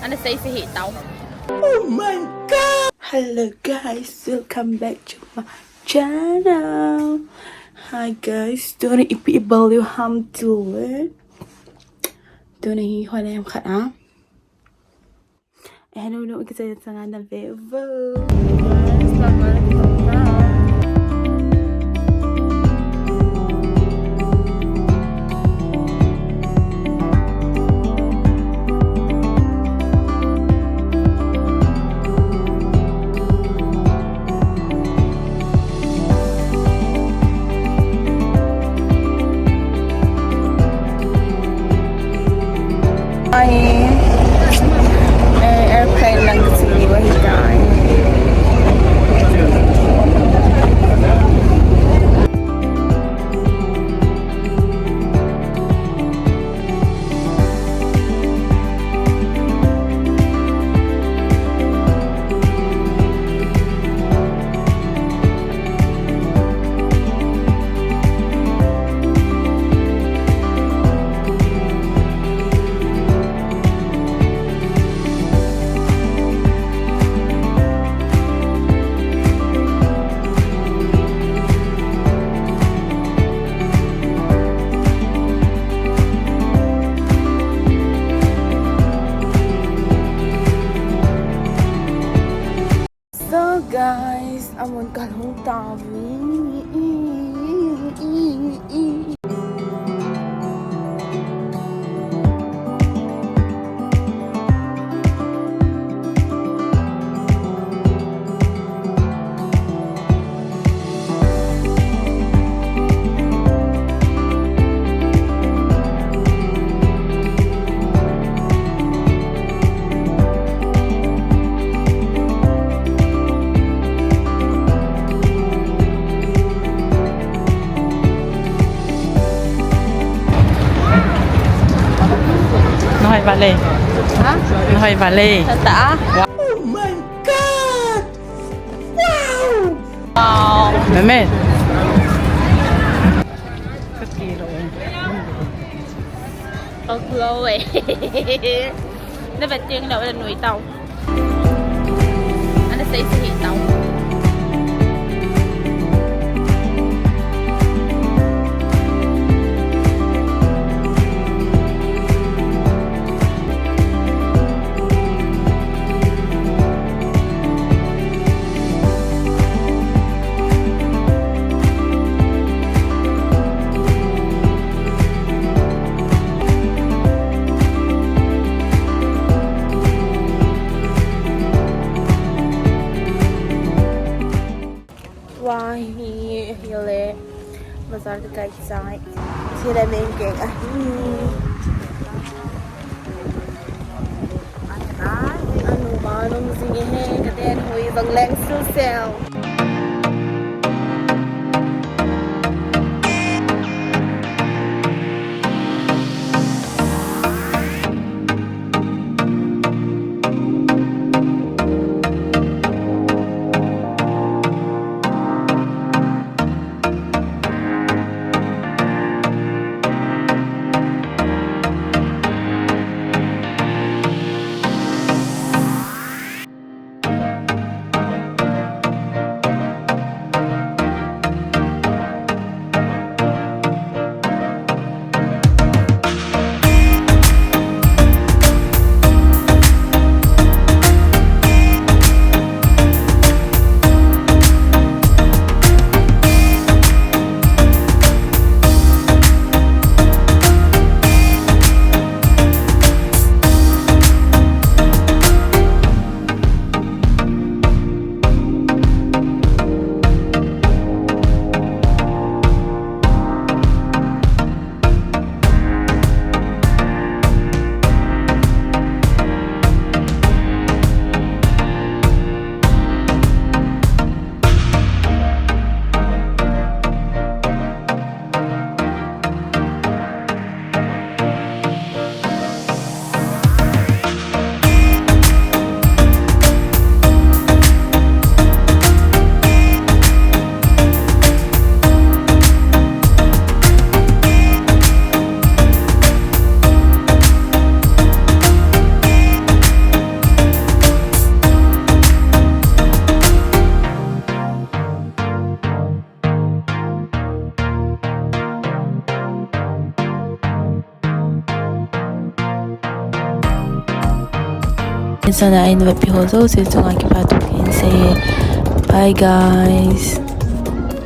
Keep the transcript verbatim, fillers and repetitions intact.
Ana sei se hi tau. Oh my God! Hello guys, welcome back to my channel. Hi guys, tuni ipi i bol diu ham tile. Tuni hi hoi nem khat a. Eh, no, no, kichai changa na ve vo. Guys, bye bye. Ai, eh, airplane lang kasi ni wahi tayo. So guys, amun kalhung tavi. Nahoi vale. Ha? Nahoi vale. Tata. Oh my God! Wow! Wow. Meme. Paglo eh. Na beting na wala nui tau. Ana sei se hi tau. Wah, hi, hi le. Bazar ka kai chai. Hi le main gate ahi. Anu ma nung jing e he, ka den hui bang leng sul sel. Insana eina vepi ho jouse chunga kipa thu kahin sei e. Bye guys.